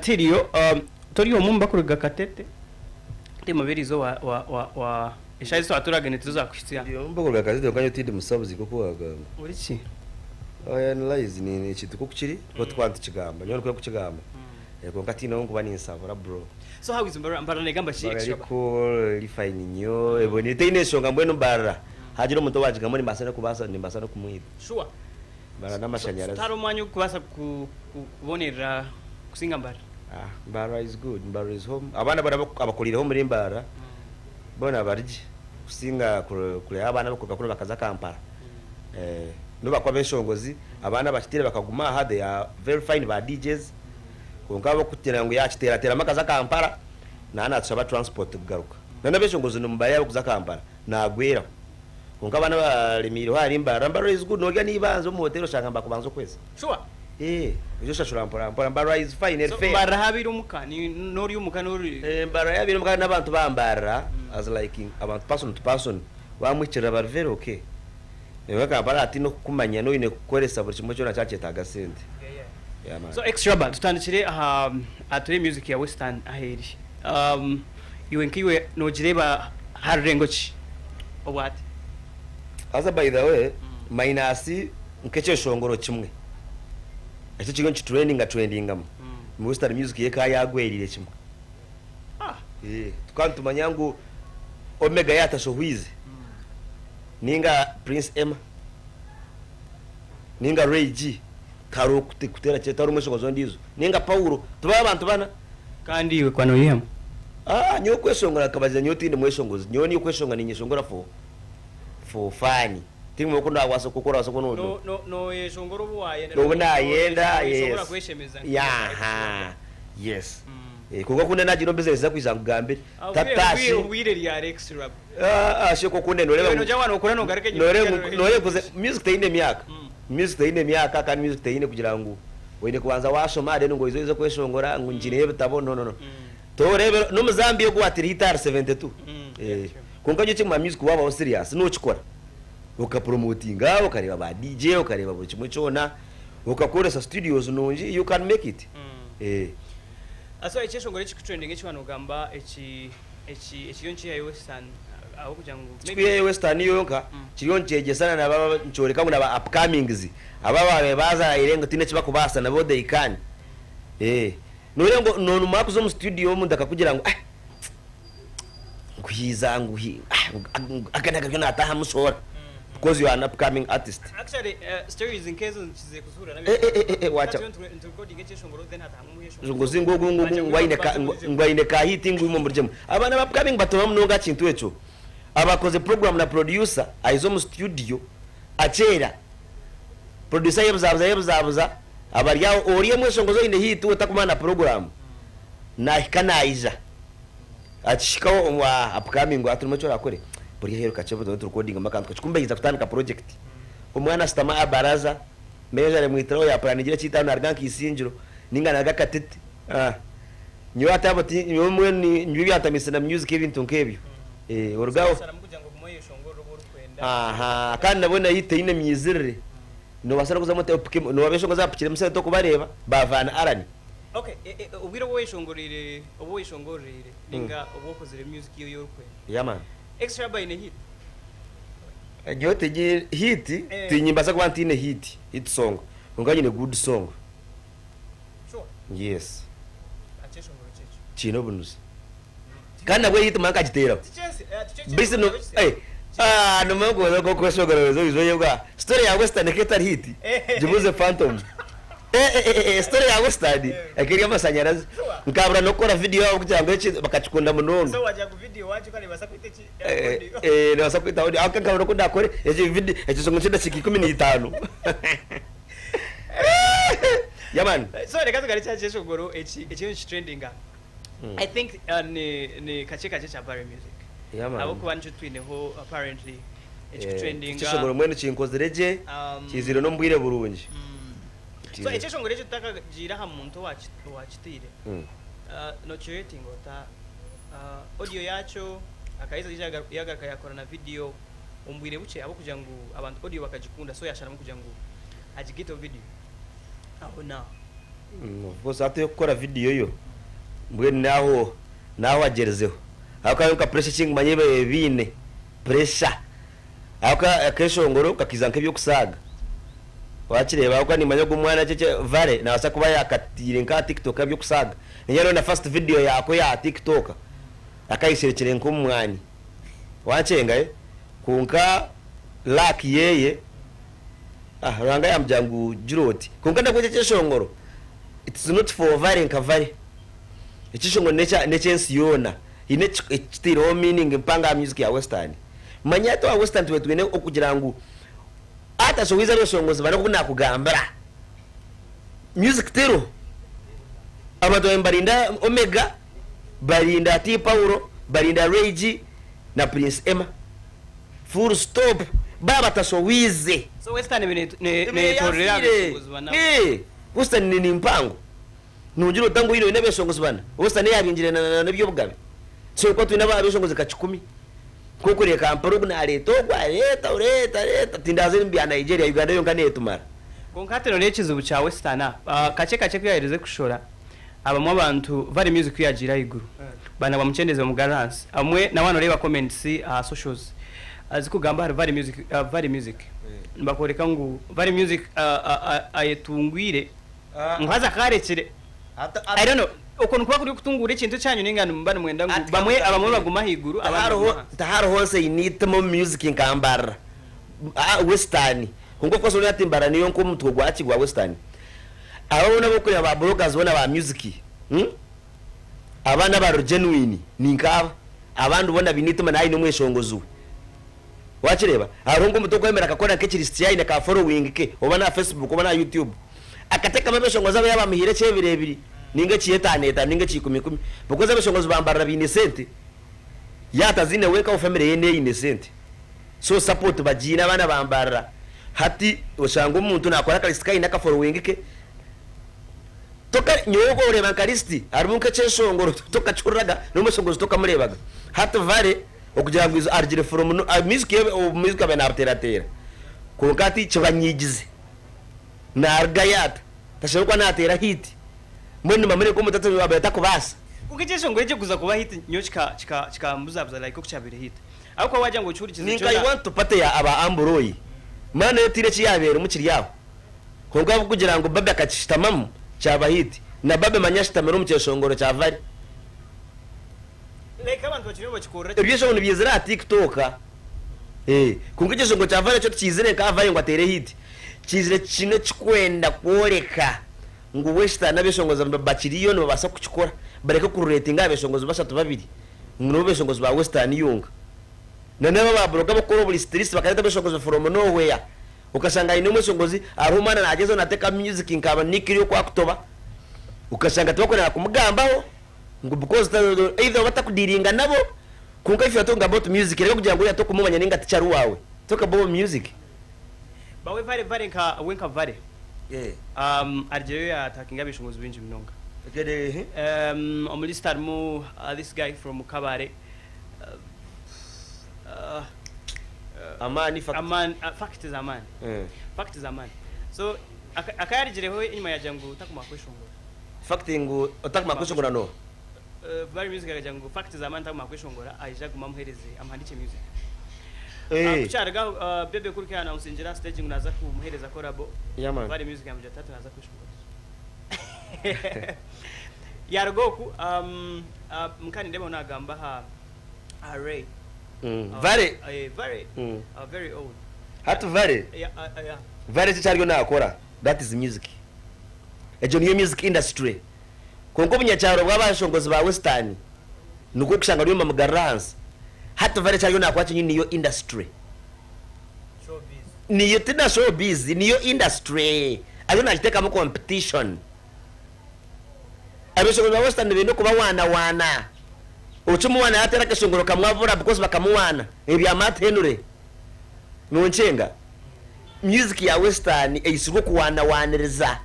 Tiriyo tori omwe omu bakuruga Katete Timubirizi owa wa wa wa eshaaha ezi twaturagane tizo zakuhitsya. Ndi omwe omu bakuruga Katete kwonka nyowe tindi musabuzi nk'oku wagamba. Ori ki? Oya ni lies ni ekintu nk'oku kiri nikwo tukuba nitukigamba nyowe nikwo nkukigamba kwonka tihaine ou nkuba ninsabura bro. So how is Mbarara? Mbarara negamba ki Mbarara eri extra? cool eri fine nyo eboniire teine enshonga mbwenu Mbarara hagira omuntu owagigamba nimbaasa n'okubaasa nimbaasa n'okumwita. Sure. Mbarara So n'amashanyarazi. tihariho omwanya ogukubaasa ku kubonerera kusinga Mbarara? Ah Mbarara is good, Mbarara is home. Abaana boona abakuriireho omuri Mbarara boona bari gye kusinga kureeba abaana abarikuruga kunu bakaza Kampala. N'obu baakuba abeshongozi, abaana abakiteire bakaguma aha they are very fine ba DJs kwonka abarikugira ngu yaakiteerateeramu akaza Kampala naaba naatushaba transport kugaruka. N'abeshongozi nimubareeba abarikuza Kampala naagweraho. Kwonka abaana abaremiireho ahari Mbarara, Mbarara is good noorya n'eibanza omu hoteeri oshanga nibakubanza okwezi. Sure. Eeh oija oshashura mpora mpora Mbarara is fine eri So fair. Mbarara habeire omuka ni nori omuka nori. Eeh Mbarara yabeire omuka n'abantu ba Mbarara as like abantu person to person wamuhikirira bari very okay. Kwonka Kampala hati n'okukumanya noine kukoresa buri kimwe kyona kyakyetaaga sente. Yeah man. So X-Rubber tutandikire aha aha ture music ya western ahu eri. Iwe nkaiwe nogireeba aha rurengo ki obwahati? Haza by the way minus nk'ekyeshongoro kimwe ekyo ekiriyo nikitrendinga trendingamu western music yo ekaba yagweriire kimwe. Tukaba nitumanya ngu Omega yatashohwize ninga Prince Emma ninga Ray G tihariho kuteera tihariho mweshongozi ondiijo ninga Paulo tibari abantu bana. Kandi iwe kwa noyihamu? Aah nyowe okweshongora nkabagira nyowe tindi mweshongozi nyowe niyo okweshongora ninyeshongora for for fun tindi oku nabaasa oku orabaasa kuba no no noyeshongora obu wayenda obu nayenda noyeshongora yes kweshemeza yaha yes kwonka ku nagira omu business nakwija nkugambire tatashi Obwire ryari extra aah shi oku okunde noreeba Iwe nogira nokura nogaruka enyima noreeba music teine myaka music teine myaka kandi music teine kugira ngu Oine kubanza waashoma then ngu oije oize kweshongora ngu ngineyo ebitabo no no no. Toreebe n'omuzambiya ogu wateire hit ahari 72. Eh, kwonka nyowe eky'omu music waabaho serious nookikora. Okapromotinga, okareeba ba DJ, okareeba buri kimwe kyona, okakoresa studios nungi, you can make it. Eh. So ekyeshongoro ekikutrendinga eki waaba nogamba eki eki ekiriyo nikiihayo western ahabw'okugira ngu maybe. Tikwihayo western yonka, kiriyo nikyegyesa na naba nikyoreka ngu naba upcomings aba ababaire bazaire ngu tihaine eki bakubaasa nabo they can. Eh, noreeba ngu nomara kuza omu studio omuntu akakugira ngu ah nkuhiiza ngu ah aga naga natahamu soora because you are an upcoming artist. Actually stories nkezo nkize kuzihuurira Eh eh eh eh wacha. Ngu zi ngu ogu ngu ngu aine ka ngu aine ka hit ngu imwe murugyemu. Abaana ba upcoming batoba munonga aha kintu ekyo. Abakoze program na producer aiza omu studio akyera. Producer ayebuzabuza ayebuzabuza abari aho ori omweshongozi oine hit we takumanya na program nahika naija akihikaho omu ah upcoming ngu hati noomanya eki orakore buri aheeru kakye tube turecordingemu akantu kakye kumbe yaija kutandika project. Omwana ashutama aha baraza. Manager arimwitiraho ya planingire ekiita aho naruga nka Isingiro ninga naruga Katete ah nyowe hati abo ti nyowe mbwenu nyowe ebyantamiise na music ebintu nk'ebyo eh oruga aho aha kandi nabwo nayo teine myizirire nobaasa n'okuzamu oti opike nooba abeshongozi abapikiremu sente okubareeba ba Van Allan. Okay obwire obu wayeshongoriire obu wayeshongoriire ninga obu okozire music eyi orikwenda Yeah man. Extra aba aine hit? Nyowe tinyi hit tinyimbaasa kuba ntiine hit, hit song kwonka nyine good song. Sure. Yes. Akyeshongoro ki ekyo? Kiine obunuzi. Kandi nabwo hit manya nkagiteeraho. Tikyensi, eh, tikyo Bisi no ekyo. eh ah nomanya ngu oza kweshongora oize oyebwa. Story ya Western eka etari hit? Gibuuze Phantom. Eh eh eh eh story ya Western eka eri amashanyarazi. Nkabura n'okukora video ahabw'okugira ngu eki bakakikunda munonga. So wagira ngu video waagikora neebaasa kwita eki? Eh eh nebaasa kwita audio ahabw'okuba nkabura oku ndakore egi video ekizungu ky'edakiika 15. Yeah man. So reka tugarukye aha kyeshongoro eki ekiriyo nikitrendinga. I think ni ni kakye kakye kya Barry Music. Yeah man. Ahabw'okuba nikyo twineho apparently ekikutrendinga. Ekyeshongoro mbwenu kinkozire gye kiizire n'omu bwire burungi. So ekyeshongoro ekyo tutakagiire aha muntu owakiteire, nokiretinga ota? Audio yakyo akaheza yagaruka yakora na video omu bwire bukye ahabw'okugira ngu abantu audio bakagikunda so yasharamu kugira ngu agigaiteho video aho naaho. Of course hati ey'okukora vidiyo yo mbwenu n'aho n'aho agyerizeho ahabw'okuba nyowe nka pressure eki nikumanya ei baabaire baine pressure ahabw'okuba akeshongoro kakaiza nk'eby'okusaaga wakireeba ahabw'okuba nimanya ogu omwana kyekye Vale nabaasa kuba yaakatiire nk'aha TikTok eby'okusaaga ningira hariho na first video yaako y'aha TikTok akayesherekyere nk'omu mwanya wankyenga eh kwonka luck yeye Ah Ruhanga yamugira ngu gira oti kwonka nabwo eki ekyeshongoro it's not for vare nka vare ekyeshongoro nekya nekyensi yoona haine ekiteireho meaning mpango aha music ya western manya hati owa western tube twine okugira ngu atashohwize abeshongozi bana oku nakugambira music teriho abantu babaire nibarinda omega barinda T Paulo barinda Ray G na Prince Emma. Full stop baaba batashohwize. So western ebaire neyetororera aha beshongozi bana. Eeh western ni mpango nogira ota ngu oine abeshongozi bana western eyabingire na nebyobugabe so kuba twine abeshongozi nka kikumi nkokureba Kampala ogu nareta ogu areta oreta areta tindaza omu bya Nigeria Uganda yonka netumara. Kwonka hati noreeba ekizibu kya western aha kakye kakye kuyaherize kushora Abamwe abantu Valley Music ku yagiire ahaiguru bana bamukyendeze bamugarura ahansi. Abamwe na waaba noreeba comments aha socials zikugamba ahari Valley Music Valley Music nibakworeka ngu Valley Music ayetungwire ngu haza kaarekire. I don't know okwo nikuba kuri okutunguura ekintu ekyanyu ninga nimuba nimwenda ngu bamwe abamwe bagume ahaiguru abandi bagume ahansi. Tihariho nsi eine eitima omu music nka Mbarara, Western. Kwonka of course oriya ati Mbarara niyo nk'omutwe gwaki gwa Western. Aba boona abokureba ba bloggers boona ba music aba nabari genuine ninkaaba abandi boona baine eitima nawe aine omweshongozi we wakireba hariho nkomuntu okwemera akakora nkekiristi aine ka following ke oba naha Facebook oba naha YouTube akatekamu abeshongozi abe yaba amuhaire ekyebiro ebiri ninga ekyetaano etaano ninga ekyikumi ikumi because abeshongozi ba Mbarara baine sente yaaba ataziine wenka we family ye neine sente so support bagiine abaana ba Mbarara Hati oshanga omuntu nakora aka list ke aine aka following ke toka nyowe obu oreeba nka list harimu nk'ekyeshongoro tokakihuriraga n'omweshongozi tokamureebaga hati Vale okugira ngu arugire from no music ye obu music abaire nabuteerateera kwonka hati kibanyigize narugayo ata tashemereire kuba nateera hit mbwenu nibamureeba nk'omuntu abaire atakubaasa. Kwonka ekyeshongoro ekyo kuza kuba hit nyowe kika kika kikambuzabuza like oku kyabaire hit. Ahabw'okuba waagira ngu okihurikize Ninka I kyona. want to party ya aba Amburoyi mana yo tihaine eki yabeeremu kiri aho kwonka ahabw'okugira ngu Babi akakishutamamu kyaba hit na Babi manya ashutamire omu kyeshongoro kya Vale. Like abantu bakiriyo nibakikorera kimwe. Ebyeshongoro nibyizira aha TikTok eh kwonka ekyeshongoro kya Vale kyo tikiizire nka Vale ngu ateere hit kiizire kiine ekikwenda kworeka ngu Western abeshongozi bakiriyo nibabaasa kukikora bareke kururetinga aha beshongozi bashatu babiri. Ngu nibo beshongozi ba western yonka. Na nabo ba blogger abokukora oburi streets bakareta abeshongozi from nowhere. Okashanga aine omweshongozi hariho omwana nagyezaho natekamu music nka Nick Rio okwakutoba. Okashanga tibakwenda na kumugambaho ngu because either oba takudealinga nabo kwonka if you are talking about music reka kugira ngu oriya tokumumanya ninga tikyari wawe. Talk about music. Bawe vare vare nka we nka vare um, arigireyo ya attackinga abeshongozi bingi munonga. Um, omu list harimu uh, this guy from Kabare uh, uh, Amani fact. Amani, uh, fact is Amani. Fact is Amani. So aka- akayarigireho enyima yagira ngu takumara kweshongora. Fact ngu otakumara kweshongora noha? Uh, Valley Music akagira ngu fact is Amani takumara kweshongora aije agume amuhereze amuhandikye music. Eh. Ku kyaruga aho, uh, Bebe Cool ku yaanawunsingira aha stage ngu naaza kumuheereza collabo, Yeah, man. Valley Music yaamugira ati hati naaza kweshongora. Yaaruga oku, um, uh, nka nindeeba naagamba aha aha Ray. Valley. Eh, Valley. Very old. Hati Valley, Yeah, yeah. Valley eki ekyariyo naakora, that is music. Egyo niyo music industry. Kwonka obunyakyaro bw'abashongozi ba western nikwo orikushanga bariyo nibamugarura ahansi. Hati Valley eki ariyo naakora kyenyini niyo industry. Niyo ti na showbiz, niyo industry. Ariyo naagiteekamu competition. Abeshongozi ba western baine okubawaanawaana. Okimuwaana yaateera akeshongoro kamwe abura because bakamuwaana. Ebya Matt Henry. Nonkyenga? Music ya western eisirwe okuwaanawaaniriza.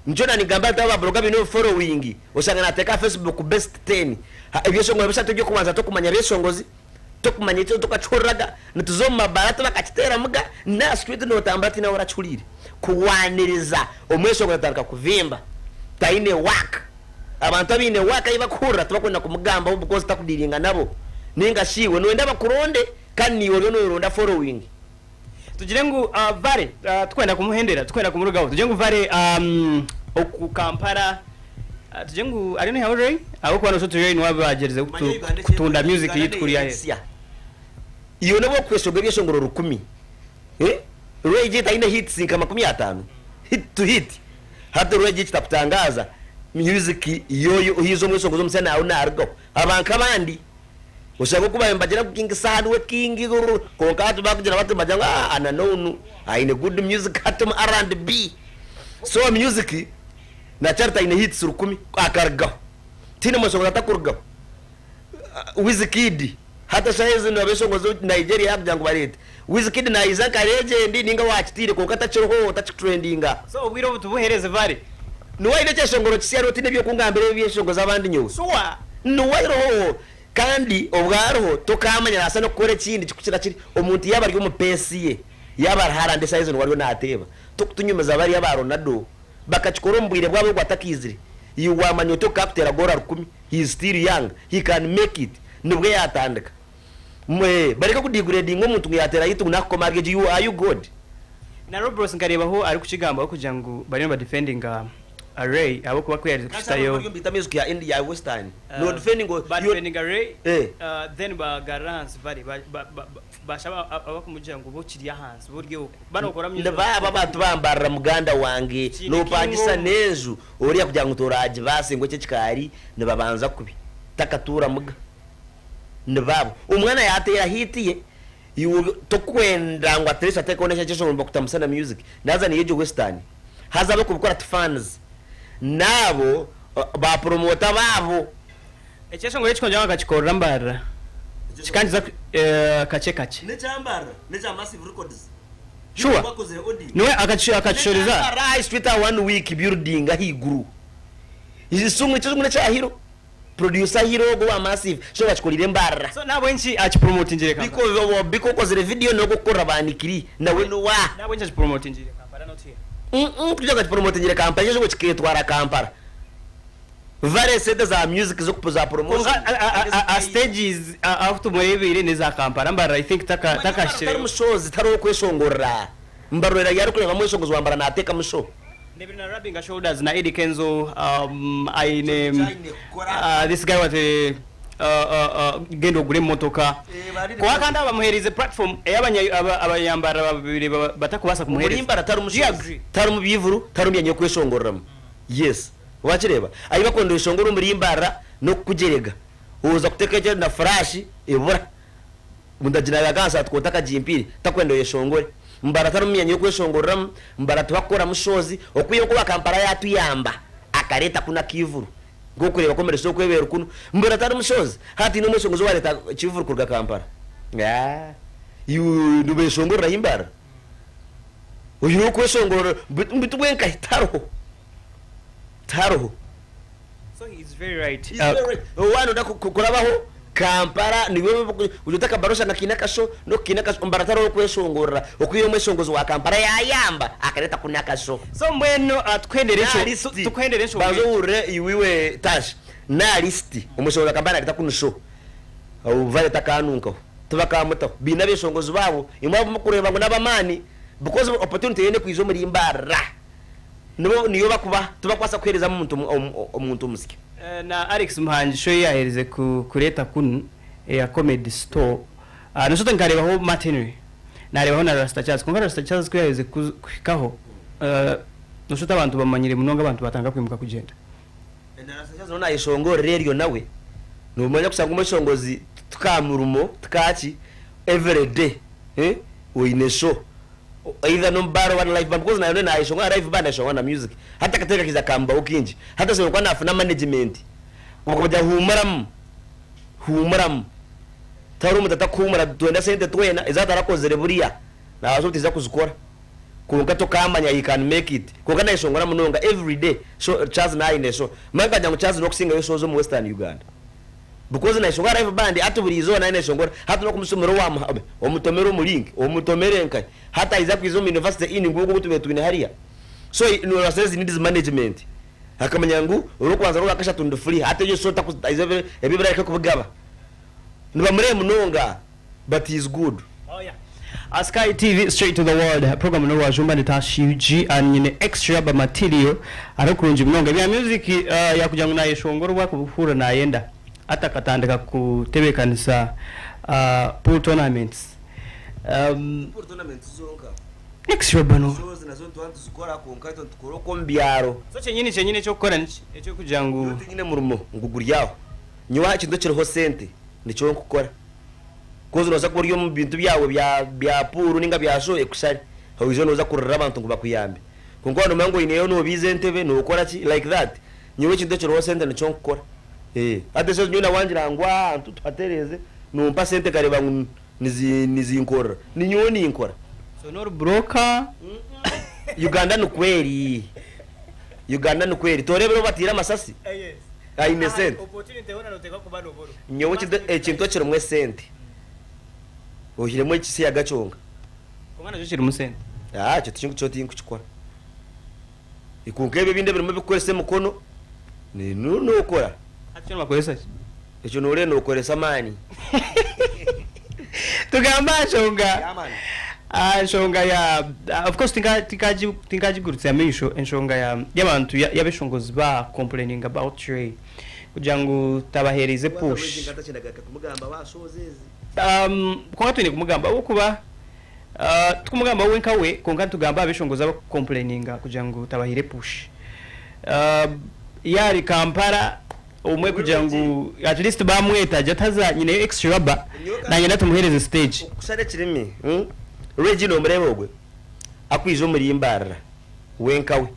Nikyo nanigamba nti aba blogger baine obu following oshanga nateeka aha Facebook best ten ebyeshongoro bishatu ebyokubanza tokumanya byeshongozi tokumanya ekyo tokakihuriraga nituza omu mabaara tibakakiteeramuga naha street notambura tihaine ahu orakihuriire kuwaniriza omweshongoro atandika kuvimba. Taine work. Abantu abaine work ahi bakuhurira tibakwenda kumugambaho because takudealinga nabo. Ninga shi iwe noyenda bakuronde kandi naiwe oriyo noyeronda following. Tugire ngu Vale tikwenda kumuhendera, tikwenda kumurugaho, tugire ngu Vale oku Kampala tugire ngu ariyo naihaho Ray ahabw'okuba noshusha oti Ray niwe abagyerizeho kutunda music yaitu kuriya aheeru. Iwe nobu okukweshonga ebyeshongoro rukumi, Ray G taine hits nka 50? Hit to hit. Hati Ray G kitakutangaaza music yoyo ohiize omweshongozi omusya nawe narugaho. Aba nk'abandi. Oshange oku baabaire nibagira ngu King Saha niwe king rururu kwonka hati baakugira bati nibagira ngu aah na n'onu aine good music hati omu R and B. So music na Charity aine hits rukumi akarugaho. Tihaine mweshongozi atakurugaho. Wizkid hati eshaaha ezi abeeshongozi Nigeria yaakugira ngu bareete Wizkid naija nka legend ninga owaakitiire kwonka takiriho takikutrendinga. So obwire obu tubuheereze Vale. Niwe aine ekyeshongoro kisya hariho tihaine eby'okungambira ebi eby'enshonga z'abandi nyowe. Sure. Niwe ariho kandi obwo ariho tokaamanya nabaasa n'okukora ekindi kikukira kiri. Omuntu yaaba ari omu pace ye, yaaba ari harande eshaaha ezo niwe ariyo naateeba. Tokutunyumiza bariya ba Ronaldo bakakikora omu bwire bwabo ogwo atakaizire. Iwe waamanya oti ogu kaakuteera goora rukumi, he is still young, he can make it, nibwo yaatandika. Bareke kudigredinga omuntu ngu yaateera hit ngu naakukoma ahari egyo, you are you God? Na Robros nkareebaho arikukigambaho kugira ngu bariyo nibadefendinga Ray ahabw'okuba ku yaaherize kukitayo. Bita music ya India ya western no defending o Badefendinga Ray then bagarura ahansi Vale bashaba abakumugira ngu bo kiri ahansi bo ori okwo ba nokora music. Nibaaba abantu bambarira muganda wange nopangisa n'enju oriya kugira ngu toragibaase ngu eki ekikaari nibabanza kubi takatuuramuga. Nibaabo. Omwana yaateera hit ye, iwe tokwenda ngu at least ateekeho n'ekyo ekyeshongoro nibakutamusa na music. Naaza niyo egyo western. Haza abakubikora ti fans. Naabo ba promoter baabo. Ekyeshongoro eki kwongyera ngu akakikorera Mbarara kikangiza kakye kakye. N'ekya Mbarara n'ekya Massive Records. Sure. Niwe akakishoreza. N'ekya Mbarara High Street aha one week building ahaiguru. Ekizungu n'ekya Hiro. Producer Hiro ogwo owa Massive so bakikorire Mbarara. So nahabwenki akipromotingire Kampala? Biko Biko okozire video nogu okukorera banikiri nawe nowa. Nahabwenki akipromotingire Kampala not here? Kugira ngu akipromotingire Kampala ekyo kiketwara Kampala. Vale esente za music zo za promotion. Kwonka a stages ahu tumurebeire neza Kampala Mbarara I think takahikire. Tari mushozi tari owokweshongorera. Mbarorera yarikureeba mweshongozi wa Mbarara natekamu show. Ndebire na rubbinga shoulders na Eddy Kenzo aine this guy what genda ogure emotoka kwonka kandi abamuherize platform eyi abanyambarara babire batakubaasa kumuhereza. Omuri Mbarara tarimu shows, tarimu byivuru, tarimu myanya yokweshongoreramu. Yes wakireba ahi bakwenda oyeshongore omuri Mbarara nokukugyerega oza kuteka ekyo na flash ebura. Omuntu agira akansi ati kwonka takagimpiire, takwenda oyeshongore. Mbara tari omu myanya y'okweshongoreramu, mbara tibakukoramu shows, okwihaho kuba Kampala yatuyamba akareeta kunu akaivuru nk'okureeba comedy store oku ebeire kunu, mbara tarimu shows, hati haine omweshongozi owareeta ekivuru kuruga Kampala? Aah iwe nibeshongorera hi mbara? Oine okweshongorera beitu mbwenu nkahi tihariho, tihariho. So he is very right. He's very right. Waaba noyenda kurabaho Kampala niwe oti akabara oshanga kaine akasho n'oku kaine akasho mbara tariho kweshongorera okwiha omweshongozi wa Kampala yayamba akareeta kunu akasho. So mbwenu tukuhendere Naha lisiti tukuhendere enshonga banza egi. ohurire iwe iwe Tash naha lisiti omweshongozi wa Kampala nareeta kunu sho Vale takanunkaho tibakamutaho baine abeshongozi baabo imwe abu mukureeba ngu nabamaani because opportunity yoona ekwija omuri Mbarara. Nibo niyo bakuba tibakubaasa kuheereza muntu omuntu omusya. Na Alex Muhangi show ei yaaherize kureeta kunu eya Comedy Store, noshuusha oti nkareebaho Matt Henry, naareebaho na Rasta Charles kwonka Rasta Charles ku yaaherize kuhikaho, noshuusha oti abantu bamanyire munonga abantu baatandika kwimuka kugyenda. Na Rasta Charles nawe naayeshongorera eryo nawe, noomanya kushanga omweshongozi tikamurimo tikaaki everyday oine show. Either n'omu baara oba na live band because nayo nayeshongora na live band nayeshongora na music. Hati akatebe kakaija kambaho kaingi. Hati ashemereire kuba nafuna management bakamugira huumuramu, huumuramu. Tihariho omuntu atakuhuumura nitwenda sente twena ezi atarakozire buriya nabaasa obutaija kuzikora kwonka tokamanya he can make it. Kwonka nayeshongora munonga everyday so Charles nawe aine show. Manya nkagira ngu Charles n'okusingayo show z'omu western Uganda. Because nayeshongora live band hati buri izooba nayo nayeshongora hati nokumusomera owa omutomere omu link omutomere nkahi hati ayija kwiza omu university inn ngu ogu ogutubaire twine hariya so university needs management. Akamanya ngu orw'okubanza n'orwakashatu ndi free hati ebyo so ebyo ebirareka kubigaba. Nibamureeba munonga but he is good. Oh yeah. Sky TV straight to the world program n'orwajumba ni Tash UG and nyine extra ba material ari kurungi munonga ebya music uh, yakugira ngu nayeshongora obu akuhurira nayenda ati akatandika kutebekanisa uh, pool tournaments um, Pool tournaments zonka. Extra bano Shows nazo nituba nituzikora kwonka itwe nitukora okwo omu byaro. So kyenyini kyenyini ekyokukora niki ekyokugira ngu. Nyowe tinyine murimo ngu guri aho. Nyowe aha kintu ekiriho sente nikyo nkukora. Koz nobaasa kuba ori omu bintu byawe bya bya pool ninga bya show ekushare oije noza kurira abantu ngu bakuyambe. Kwonka waaba nomanya ngu oineyo nobiiza entebe nokora ki like that. Nyowe ekintu ekiriho sente nikyo nkukora. Hati shows nyowe na wangira ngu aha hantu tuhatereeze nompa sente nkareeba ngu nizi nizinkorera. Ninyowe ninkora. So nori broker? Uganda nikwo eri. Uganda nikwo eri. Toreebire obu batiire amasasi? Aine esente. Nyowe ekintu ekintu ekirimu esente oihiremu ekisiyaga kyonka. Kwonka nakyo kirimu sente. Aa ekyo tikyo kyo tinkukikora. Kwonka ebi ebindi ebirimu ebirikukoresa emikono ni nokora. Hati kyo nibakoresa ki? Ekyo noreeba nokoresa amaani. Tugambe aha nshonga aha nshonga ya of course tinka tinkagi tinkagigurutsya maisho enshonga ya y'abantu y'abeshongozi ba complaining about Ray kugira ngu tabahereize push. Um kwonka twine kumugamba ahabw'okuba uh tikumugamba we nka we kwonka nitugamba aha beshongozi abaku complaininga kugira ngu tabahaire push. Uh yaari Kampala Obumwe kugira ngu at least bamweta agye ati haza nyineyo ex rubber nanyenda tumuhereze stage. Okushara ekirimi Reggie nomureeba ogwe akwija omuri Mbarara we nkawe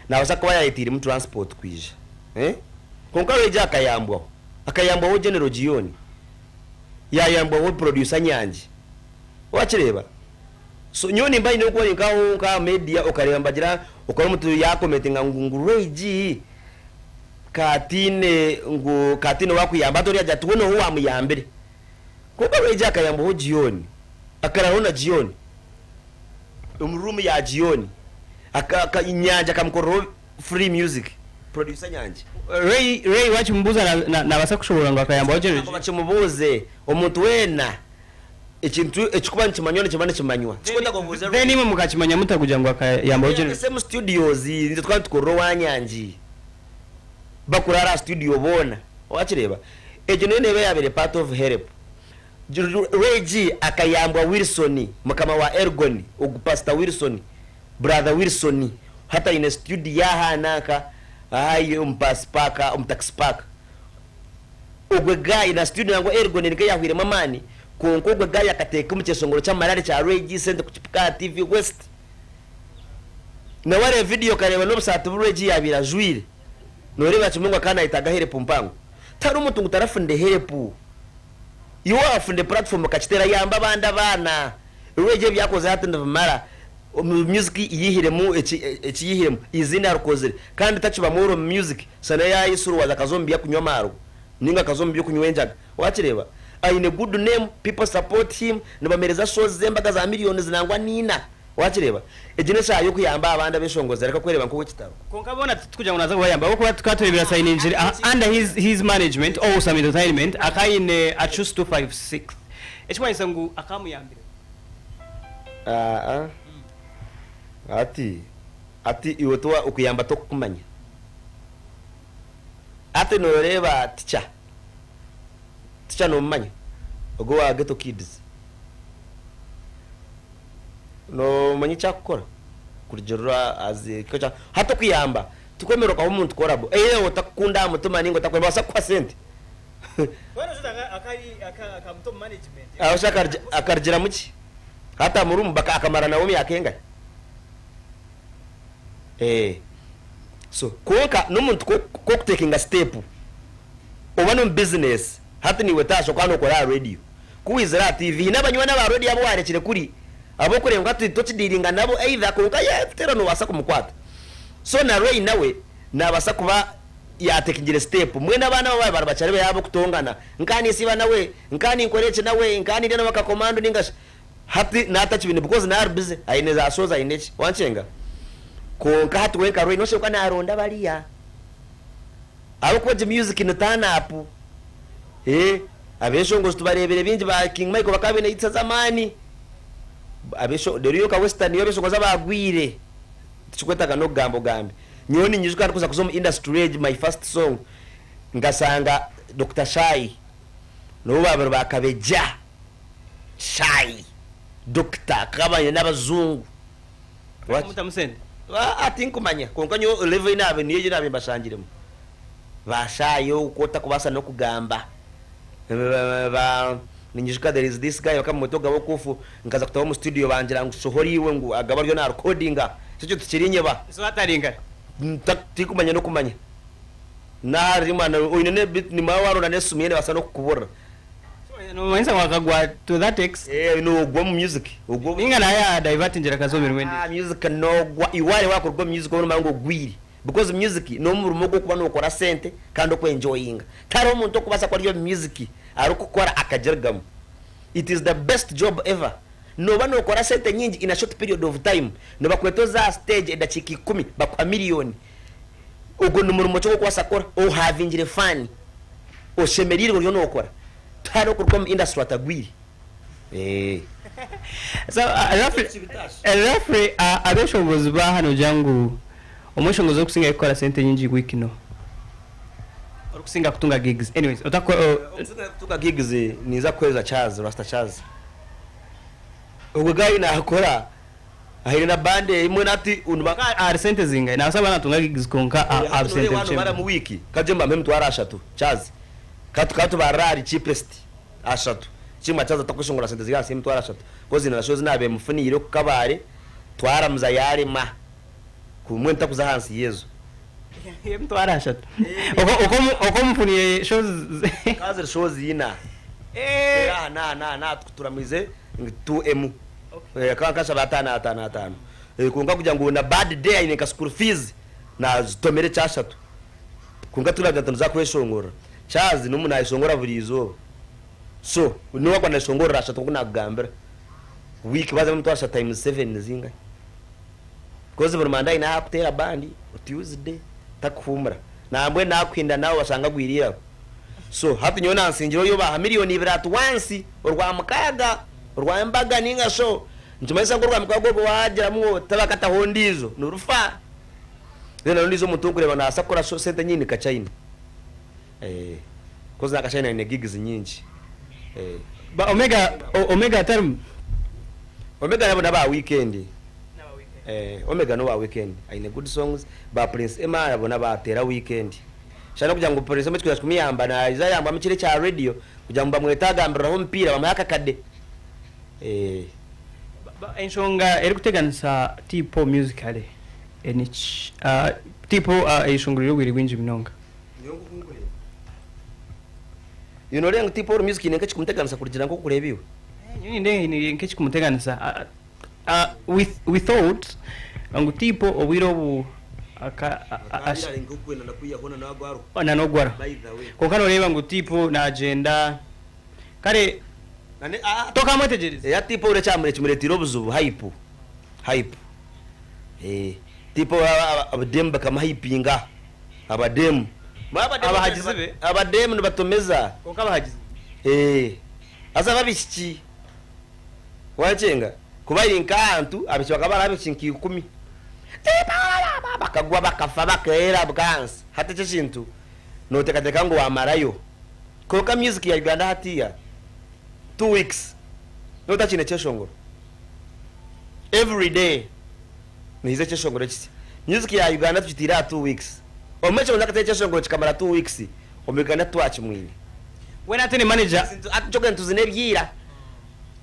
nabasa kuba yayetiiremu transport kwija kwonka Reggie akayambwaho akayambwaho General Gion yayambwaho producer Nyangi wakireeba so nyowe nimba nyine okuba nkaho nka aha media okareeba nibagira okora omuntu ya commentinga ngu ngu Reggie Ka tiine ngu ka tiine owakuyamba hati oriya agira ati we noha owamuyambire? Kwonka Regi akayambaho Gioni, akararaho na Gioni omu room ya Gioni, aka Nyangi akamukoreraho free music, producer Nyangi. Ray Ray wakimubuuza na na nabaasa kushoboorora ngu akayambaho Ngu General? bakimubuuze, omuntu weena ekintu ekirikuba nikimanywa nikiba nikimanywa. Tikwenda ngu obuuze Then Ray. imwe mukakimanya muta kugira ngu akayambaho General? Same studios, itwe tukaba nitukorera owa Nyangi. Bakurara aha studio boona wakireeba egyo nayo neeba yabaire part of help. Ray-G akayambwa Wilson mukama wa Elgon ogu pastor Wilson brother Wilson hati aine studio aha nanka aha omu bus park omu taxi park ogwe guy na studio nangwa Elgon nikwo yahwiremu amaani kwonka ogwe guy akateeka omu kyeshongoro kyamarare kya Ray-G sente kukipika aha TV West. Nawe areeba vidiyo okareeba n'obusaati bu Reggie yaabaire ajwaire, nooreebera kimwe ngu akaba naayetaaga herepu mpango. Tihariho omuntu ngu tarafunire herepu. Iwe waafunire puratifomu okakiteera, yamba abandi abaana. Reggie ebi akozire hati nibimara. Omu music yaihiremu eki eki yaihiremu, eiziina arikozire. Kandi takiba mworo omu music, shana yaayesiruwaza akaza omu by'okunywa amaarwa nainga akaza omu by'okunywa enjaga. Waakireeba? Aine good name, people support him, nibamuheereza shows z'embaga za millions nangwa n'ina. Wakireeba? Egi n'eshaaha y'okuyamba abandi abeshongozi areke kwereeba nk'ow'ekitaro. Kwonka boona titikugira ngu naaza kubayamba ahabw'okuba tukaba tureebire asayiningire under his his management Awesome Entertainment akaba aine Achus 256 ekikumanyisa ngu akaba amuyambire. Aa ati ati iwe tiwa okuyamba tokukumanya. Ati nooreeba teacher, teacher noomumanya? Ogwo owa Ghetto Kids. Noomanya eki arikukora kurugiirira aha Hati okuyamba tikwemererwa kuha omuntu korabo either otakukunda aha mutima nainga otakwenda nibabaasa kukuha sente. Aho shi akarugiramu ki? Hati amurimu akamara nawe emyaka engahi? So kwonka n'omuntu ku orikutekinga sitepu oba n'omu bizinesi hati naiwe taasha okaba nookora aha rediyo. Ku waizire aha TV, haine abanywani aba radio abu waarekire kuri, abu orikureeba ngu hati tokidiiringa nabo either kwonka yeeteera noobaasa kumukwata. So na Ray nawe naabaasa kuba yaatekingire step. Mbwenu abaana abo baaba bari bakyari bato ab'okutongana, nka ninsiiba nawe, nka ninkora eki nawe, nka nindya nawe akakomando nainga shi. Hati naatakibiine because naaba ari busy, aine za shows aine ki, wankyenga? Kwonka hati we nka Ray noshusha nka naaronda bariya. Ahabw'okuba egi music ni turn up. Eh, abeshongozi tubareebire baingi ba King Michael bakaba baine hits ez'amaani. Abesho reero yo nka western yo abeshongozi abaagwire tikikwetaaga n'okugamba ogambe. Nyowe ninyijuka ndikuza kuza omu industry egi my first song nkashanga Dokita Shai n'obu baabire ba Kabegya Shai Dokita akaba aine n'abajungu. Bakamutamu sente? Aa tinkumanya kwonka nyowe level ei naabaire niyo ei naabaire mbashangiremu. Ba Shai oku otakubaasa n'okugamba. Ba ninyijuka there is this guy bakamweta Ogabe Okufu nkaza kutaho omu studio bangira ngu sohora iwe ngu Agabe ariyo na recordinga. Ekyo tikirinyeba. So hati ari nkahi? Tinkumanya n'okumanya. Naha rimwe oine ne beat nimara waronda n'esimu ye nebaasa n'okukuburira. Nomanyisa ngu akagwa to that ex. Eh nogwa omu music ogwa. Ninga nawe ya divertingira akaza omu mirimo endijo. Ah music nogwa iwe wareeba wakuruga omu music oba nomanya ngu ogwire because music nomurimo ogwokuba nokora sente kandi oku enjoyinga. Tihariho omuntu okubaasa kuba ari omu music arikukora akagirugamu. It is the best job ever. Noba nokora sente nyingi in a short period of time. Nibakweta oze aha stage edakiika ikumi bakuha million. Ogwo nimurimo ki ogu okubaasa kukora ohavingire fun. Oshemereirwe oriyo nokora tihariho okuruga omu industry atagwire eeh. So roughly abeshongozi ba hanu nogira ngu omweshongozi orikusingayo kukora sente nyingi wiiki noha? Orikusinga kutunga gigs anyways otakora. Orikusingayo kutunga gigs ninza kukuhereza Charles, Rasta Charles. Ogwo guy nakora Aine na band emwe nati Kwonka ahari sente zingahi? Nabaasa kuba natunga gigs kwonka aha Hati busente noreeba bukye nobara munonga. mu week kagye mbamuhe emitwaro ashatu Charles katubarire ahari cheapest ashatu kimwe Charles atakweshongora sente ziri ahansi yemitwaro ashatu coz na show ezinabaire mufuniire oku Kabale twaramuza yarema mbwenu takuza ahansi yezo. Emitwaro ashatu Oku omufuniire shows. Zikaba ziri shows ina aha naha naha naha turamwize ngu 2M. Akaba nkanshaba ataano ataano ataano kwonka kugira ngu na bad day aine nka school fees nazitomera ekyashatu kwonka turagira nti niza kweshongorera Charles nomu nayeshongora buri izooba so niwe wakuba nayeshongorera ashatu nkoku nakugambira week bazamu emitwaro ashatu times seven nizingahi coz buri mande aine ahakuteera band Tuesday takuhumura nambwenu nakuhinda nawe washanga agwire eiraro so hati nyowe nansingira oriyo baha million ibiri at once orwamukaaga. Orw'embaga nainga shi nikimanyisa ngu orwamukaaga orwo waagiramu ngu tibakataho ondiijo, nirufa. Then hariho ondiijo omuntu orikureeba naabaasa kukora sente nyingi ni Kachina. Coz na Kachina aine gigs nyingi. Ba Omega, Omega atarimu? Omega nabo n'aba weekend. Omega n'owa weekend, aine good songs. Ba Prince Emma nabo n'abateera weekend. Shana kugira ngu Prince Emma ekikuza kumuyamba naija ayambwamu kiri ekya radio kugira ngu bamwete agambiriraho omupiira bamuhe akakade. Enshonga erikuteganisa T-Paul musically niki? T-Paul ayeshongorire obwire bwingi munonga. Iwe noreeba ngu T-Paul music haine nk'ekikumuteganisa kurugiirira nk'okureeba iwe? Nyowe nindeeba haine nk'ekikumuteganisa. We thought ngu T-Paul obwire obu na n'ogwaro. Kwonka noreeba ngu T-Paul nagyenda kare tokamwetegyereza. Eya T-Paul ekimureteire obuzibu hype, hype. T-Paul abademu bakamuhypinga, abademu. Abahagizi be? Abademu nibatomeza. Kwonka abahagizi be? Haza ab'abaishiki. Wankyenga ku bari nk'ahantu abaishiki bakaba bari abaishiki nka ikumi. Bakagwa bakafa bakeera ahansi. Hati ekyo ekintu noteekateeka ngu wamarayo. Kwonka music ya Uganda hatiiya two weeks noba otakiine kyeshongoro. Every day nihaija ekyeshongoro ekisya. Music ya Uganda tugiteire aha two weeks. Obumwe ekyo akateera ekyeshongoro kikamara two weeks omu Uganda titwakimwine. Weena hati ni manager. Hati nikyo ngu nituzina ebya ira.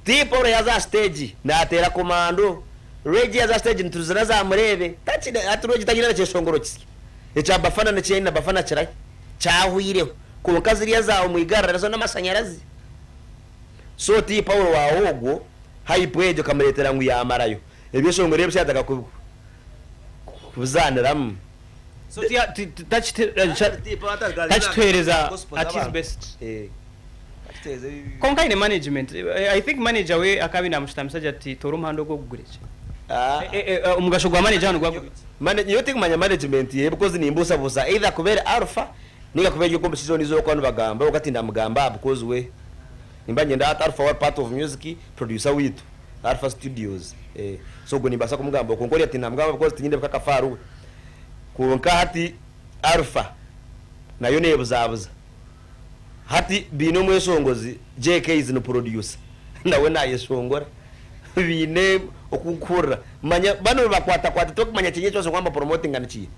T Paul yaza aha stage nateera komando, Regi yaza aha stage nituzina za mureebe, takine hati Regi taine na kyeshongoro kisya, ekya Bafana nikyo yaine na Bafana kirahi kyahwireho kwonka ziriya za omwigarire zo namashanyarazi. So T Paul waawe ogwo hype egyo ekamureetera ngu yamarayo ebyeshongoro ebi yataka kubizaniramu. So takituheereza at his best. Kwonka aine management. I think manager we akaba namushutamisa gye ati toora omuhanda ogu ogugure gye. Omugasho gwa manager hanu gwaba guki? Nyowe tinkumanya management ye because nimbuusabuusa either kuba eri Alpha Ninga kuba eri omushaija ondiijo orikuba nibagamba kwonka tindamugamba aha because we nimba niinyenda hati Alpha we part of music producer waitu Alpha studios so ogwo nimbaasa kumugambaho kwonka oriya tindamugamba because tinyine bukakafu ahari we. Kwonka hati Alpha nayo nebuzabuza. Hati baine omweshongozi JKs ni producer nawe nayeshongora baine oku nkuhurira manya banu nibakwatakwata tokumanya kyenyi eki bashobora kuba nibapromotinga nikiiha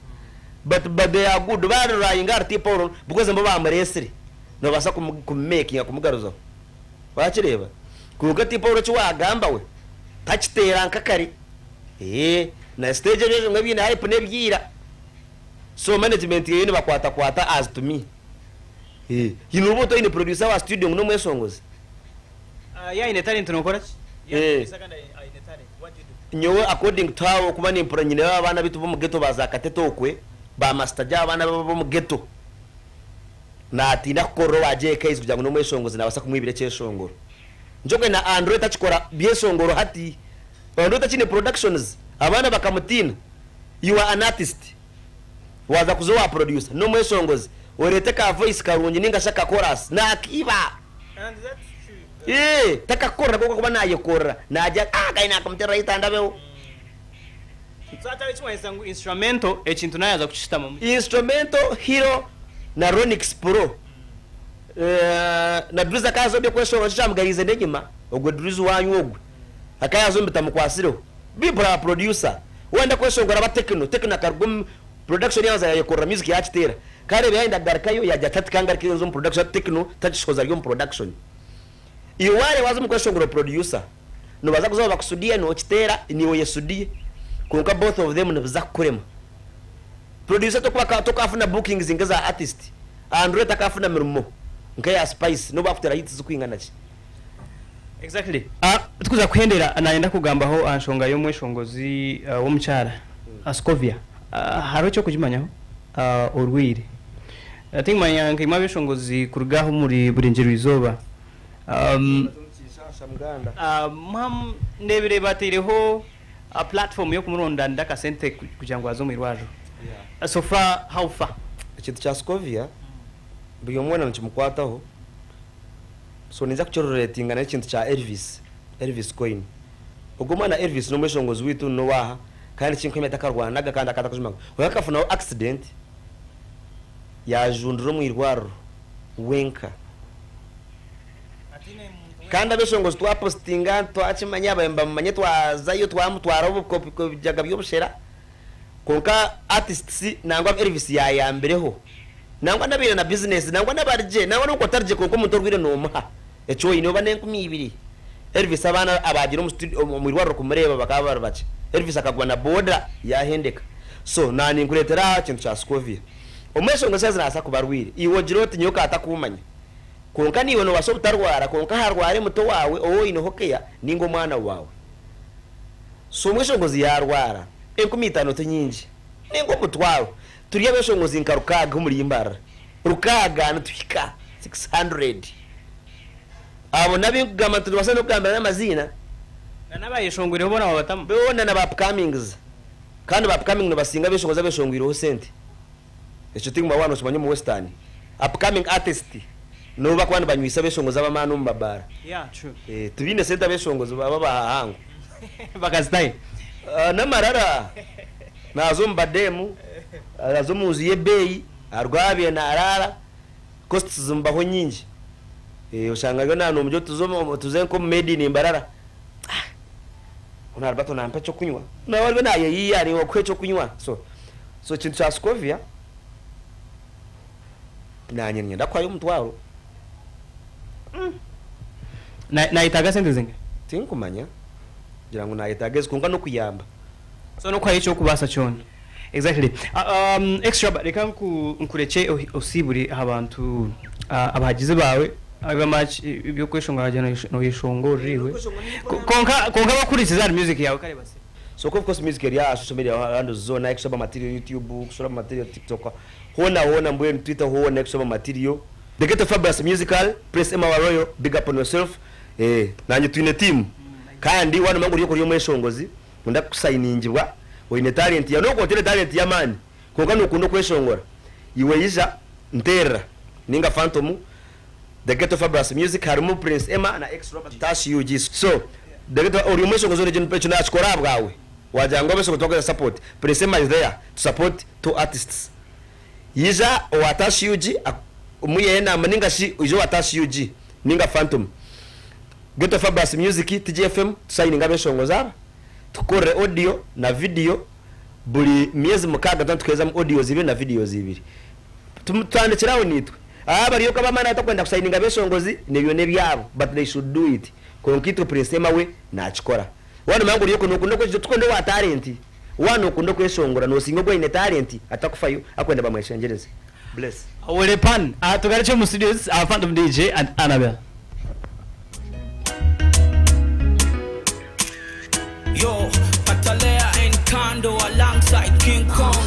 but but they are good barelyinga ahari T Paul because nibo bamuresire nibabaasa kumumakinga kumugaruzaho wakireeba kwonka T Paul eki wagamba we takiteera nka kare eeh na stage ebyo ebimwe ebiine hype n'ebya ira so management eyo nibakwatakwata as to me. Haine obu otaine producer wa studio ngu n'omweshongozi. Ye aine talent nokora ki? Ye ari producer kandi aine talent what do you do? Nyowe according to how okuba nimpurira nyine abaana baitu b'omu ghetto ba za Katete okwe ba Master Jay abaana b'omu ghetto natiina kukorera owa JKs kugira ngu n'omweshongozi nabaasa kumwibira ekyeshongoro. Nikyo kwenda na Andre takikora byeshongoro hati. Andre takiine productions abaana bakamutiina. You are an artist. Waaza kuza owa producer n'omweshongozi oreete ka voice karungi ninga shi aka chorus nakiiba. Eeh takakukorera kwonka kuba nayekorera nagira ati aah kandi nakamuterera hit andabeho. So hatariho ekimanyisa ngu instrumental ekintu nayaza kukishutamamu. Instrumental, Hero na Ronix Pro na Drizzy akaza omu by'okweshongora nikyo kyamugariize n'enyima ogwe Drizzy wanyu ogwe akayaza omu bitamukwasireho. Bibra aba producer wayenda kweshongora aba Tekno, Tekno akaruga omu production yabanza yayekorera music yakiteera kareeba yayenda kugarukayo yagira ati hati kangarukeyo nze omu production hati Tekno takishohoza ari omu production. Iwe wareeba waza omu kweshongora producer nibaza kuza bakusudiye nokiteera niiwe oyesudiye kwonka both of them nibiza kukurema. Producer tokuba tokafuna bookings nkeza artist, Andre takafuna mirimo nkeya Spice nobu akutera hits zikwingana ki. Exactly. Tukuza kuhendera nayenda kugambaho aha nshonga y'omweshongozi w'omukyara Scovia. Hariho ekyokugimanyaho? Orwaire. Tikumanya nkaimwe abeshongozi kuruga aha omuri Burengyerwa Izooba. Ndebire bateireho platform y'okumurondanira akasente kugira ngu aze omu irwariro. So far, how far? Ekintu kya Scovia buri omwe weena nikimukwataho. So ninza kukiroretinga n'ekintu kya Elvis, Elvis Coin. Ogwo omwana Elvis n'omweshongozi waitu n'owaaha kandi ekinkuhamya takarwanaga kandi akaba atakajumaga. Kwonka akafunaho accident yajundira omu irwariro wenka. Kandi abeshongozi twapositinga twakimanya bamumanye twazayo twamutwaraho obujaga by'obushera. Kwonka artists nangwa abu Elvis yayambireho nangwa nabaine na business nangwa nabari gye nangwa nobu otari gye kwonka omuntu orwaire nomuha eki oine oba nenkumi ibiri. Elvis abaana abagiire omu studio omu irwariro kumureeba bakaba bari bakye. Elvis akagwa na boda yahendeka. So na ninkureetera aha ekintu kya Scovia. Omweshongozi shaaha ezi nabaasa kuba arwaire iwe ogire oti nyowe katakumanya kwonka naiwe nobaasa obutarwara kwonka harware muto waawe ou oineho care ninga omwana waawe. So omweshongozi yaarwara, 5000 ti nyingi, ninga omutwaro. Turi abeshongozi nka rukaaga omuri Mbarara. Rukaaga nituhika 600. Abo n'abinkugamba nti nitubaasa n'okugambira n'amaziina. Na n'abayeshongwireho boona wabatamu? Boona na ba upcomings. Kandi ba upcoming nibasinga abeshongozi abeshongwireho sente. Ekyo tinguma waaba nokimanya omu Western. Upcoming artist nibo bakuba nibanywisa abeshongozi ab'amaani omu mabaara. Yeah, true. Tibaine sente abeshongozi baba abahahangu. Bakazitahe? N'amarara. Naaza omu badeemu, aza omu nju y'ebeeyi, aruga ahu abaire naaraara, costs zimubaho nyingi. Oshanga ariyo naanombya otuju tuze nk'omu Made in Mbarara. Onu Alberto nampa ekyokunywa. Nawe ariyo naayeyiiya niiwe okuha ekyokunywa. So, so ekintu kya Scovia, naanye niinyenda kuhayo omutwaro. Nayetaaga sente zingahi? Tinkumanya kugira ngu nayetaaga ezi kwonka n'okuyamba. So n'okuhayo eky'okubaasa kyona. Exactly. Extra reka nkurekye osiibure aha bantu abahagizi baawe eby'okweshongora wagira noyeshongorera iwe. Kwonka kwonka abakuhurikize ahari music yaawe kare basiime. So of course music eri aha social media handles zoona Extra Material YouTube, Extra Material TikTok hoona hoona mbwenu Twitter hoona Extra Material. The Ghetto Fabulous Musical, Press Emma wa Royal, big up on yourself. Eh, nanye twine team. Kandi wanomanya ngu ori ori omweshongozi, oyenda kusayiningibwa, oine talent yawe, nobu okuba otaine talent y'amaani, kwonka nokunda okweshongora, iwe ija. Nterera ninga Phantom, The Ghetto Fabulous Music harimu Prince Emma na Ex Robert Tash UG so The Ghetto ori omweshongozi ori ekyo nakikora ahabwawe wagira ngu abeshongozi twakuhereza support Prince Emma is there to support two artists yija owa Tash UG omuyehe enamba ninga shi oije owa Tash UG ninga Phantom Ghetto Fabulous Music TGFM tusayininge abeshongozi aba tukukorere audio na video buri myezi mukaga tuba nituherezamu audios ibiri na videos ibiri. Tutandikire aho naitwe. Aba bari okwo ab'amaani abatakwenda kusayininga abeshongozi nebyo nebyabo but they should do it. Kwonka itwe Prince Emma we nakikora. Waaba nomanya ngu ori okwo nokunda okweshongora tikwenda owa talent. Waaba nokunda okweshongora nosinga ogwo aine talent atakufayo akwenda bamweshengyereze. Bless. Awore pan. Tugarukye omu studios, Phantom DJ and Annabel. Yo, Katalea and Kando alongside King Kong.